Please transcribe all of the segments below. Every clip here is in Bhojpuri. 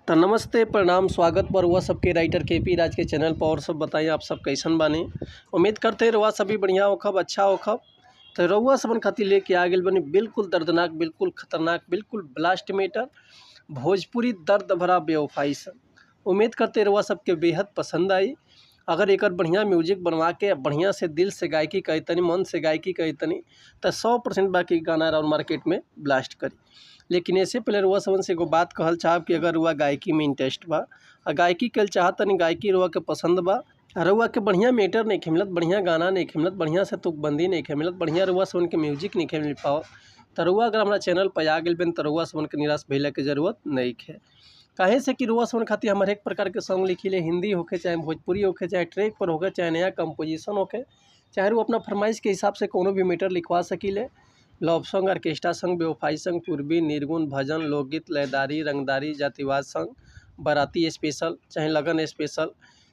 तो नमस्ते, प्रणाम, स्वागत पर हुआ सबके राइटर के पी राज के चैनल पर। और सब बताइए आप सब कैसन बानी। उम्मीद करते हैं रउआ सभी बढ़िया होखब, अच्छा होखब। तो रउआ सबन खातिर लेके आ गेल बनी बिल्कुल दर्दनाक, बिल्कुल खतरनाक, बिल्कुल ब्लास्ट मैटर भोजपुरी दर्द भरा बेवफाई सन। उम्मीद करते रउआ सबके बेहद पसंद आई। अगर एक बढ़िया म्यूजिक बनवा के बढ़िया से दिल से गायकी कहतनी, मन से गायकी कहतनी तो 100% बाकी गाना और मार्केट में ब्लास्ट करी। लेकिन ऐसे पहले रुआ सबन से एगो बात कहल चाहब कि अगर रुआ गायकी में इंटरेस्ट बा आ गायकी कल चाहतनी, गायकी रुआ के पसंद बा, रुआ के बढ़िया मैटर नहीं मिलत, बढ़िया गाना नहीं मिलत, बढ़िया से तुकबंदी नहीं मिलत, बढ़िया रुआ सबन के म्यूजिक नहीं मिल पाओ, तो रुआ अगर हमारा चैनल पर आ गइल बन तो रुआ सबन के निराश भइला के जरूरत नहीं है। काहे से कि रुआ सबन खातिर हम हरेक प्रकार के सॉन्ग लिखी ले, हिंदी होके चाहे भोजपुरी होके चाहे ट्रैक पर होके चाहे नया कंपोजिशन होके, चाहे वो अपना फरमाइश के हिसाब से कोनो भी मैटर लिखवा सकीले। लव सॉन्ग, ऑर्केस्ट्रा सॉन्ग, बेवफाई सॉन्ग, पूर्वी, निर्गुण, भजन, लोकगीत, लयदारी, रंगदारी, जातिवाद सॉन्ग, बाराती स्पेशल, चाहे लगन स्पेशल,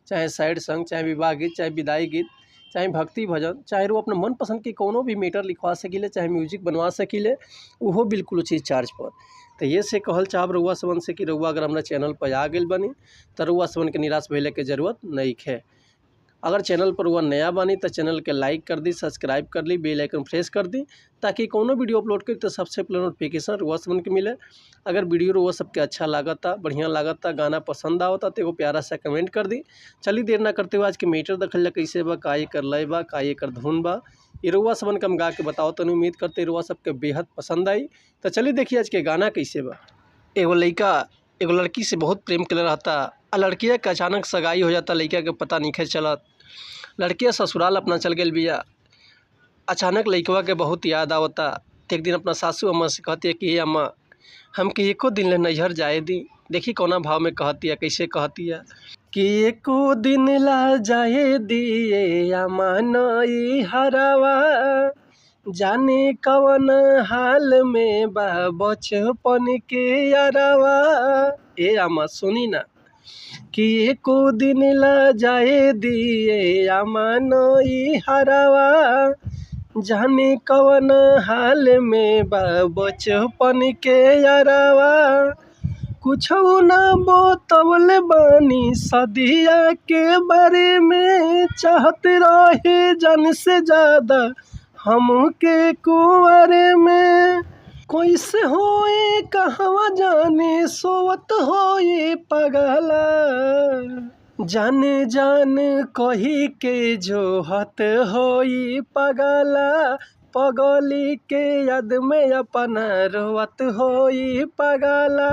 चाहे सैड सॉन्ग, चाहे विवाह गीत, चाहे विदाई गीत, चाहे भक्ति भजन, चाहे वो अपना मनपसंद के कोनो भी मैटर लिखवा सकीले, चाहे म्यूजिक बनवा सकीले, उहो बिल्कुल उचित चार्ज पर। तो ये से कहल चाहब रउआ सबन से कि रउआ अगर हमारा चैनल पर आ गइल बनी तो रउआ सबन के निराश भइले के जरूरत नहीं है। अगर चैनल पर वह नया बानी तो चैनल के लाइक कर दी, सब्सक्राइब कर ली, बेल आइकन प्रेस कर दी, ताकि कोनो वीडियो अपलोड करी तो सबसे पहले नोटिफिकेशन रुआ सबन के मिले। अगर वीडियो रुआ सबके अच्छा लागता, बढ़िया लागता, गाना पसंद आवता तो एगो प्यारा सा कमेंट कर दी। चली देर ना करते हुए आज के मैटर देखल कैसे बा, का एकर लय बा, का एकर धुन बा, ये रुआ सबन के हम गा के बताओ तनी। उम्मीद करते रुआ सबके बेहद पसंद आई। तो चलिए देखिए आज के गाना कैसे बा। एगो लड़का एगो लड़की से बहुत प्रेम कर रहता, आ लड़किया के अचानक सगाई हो जाता, लड़का के पता नहीं चलत। लड़किया ससुराल अपना चल गई बिया। अचानक लड़कवा के बहुत याद आवता। एक दिन अपना सासू अम्मा से कहती है कि हे अम्मा, हमके एको दिन ले नैहर जाए दी। देखी कौना भाव में कहती है, कैसे कहती है कि एको दिन ला जाए दिए अम्मा नई हरावा, जाने कवन हाल में बा बचपन के यारावा। ए अम्मा सुनी ना कि एको दिन ला जाए दिए अम्मा नई हरावा, जाने कवन हाल में बा बचपन के यारावा। कुछो ना बतवले बानी सदिया के बारे में, चाहत रहे जन से ज़्यादा हमके कुंवरे में। कैसे होए कहवा जाने सोवत होए पगला, जाने जान कही के जोहत होई पगला, पगली के याद में अपना रोवत होई पगला।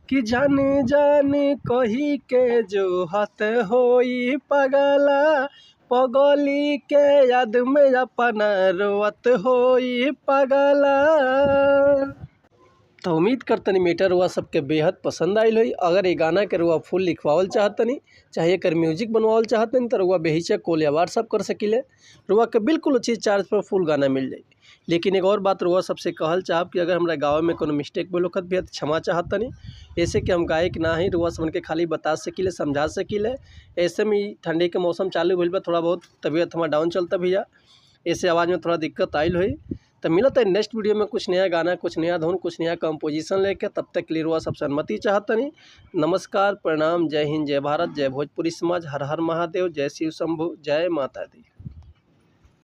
कि जाने जान कही के जोहत होई पगला, पगली के याद में अपना रोवत होई पगला। तो उम्मीद करतनी मैटर रुआ सबके बेहद पसंद आयल होई। अगर ये गाना के रुआ फुल लिखवावल चाहतनी, चाहे एकर म्यूजिक बनवावल चाहतनी तो रुआ बेहिचक कॉल या व्हाट्सअप कर सकीले। रुआ के बिल्कुल उचित चार्ज पर फुल गाना मिल जाई। लेकिन एक और बात रुआ सबसे कहल चाहब कि अगर हमारा गाँव में कोनो मिस्टेक बोलो खत भी क्षमा चाहतनी, ऐसे कि हम गायक ना ही, रुआ सबन के खाली बता सकीले, समझा सकीले। ऐसे में ठंडी के मौसम चालू भइल बा, थोड़ा बहुत तबीयत हमारा डाउन चलता भैया, ऐसे आवाज़ में थोड़ा दिक्कत आयल हुई। तो मिलता है नेक्स्ट वीडियो में कुछ नया गाना, कुछ नया धुन, कुछ नया कंपोजिशन लेके। तब तक के लिए रुआ सबसे अनुमति चाहतनी। नमस्कार, प्रणाम, जय हिंद, जय भारत, जय भोजपुरी समाज, हर हर महादेव, जय शिव शंभु, जय माता दी।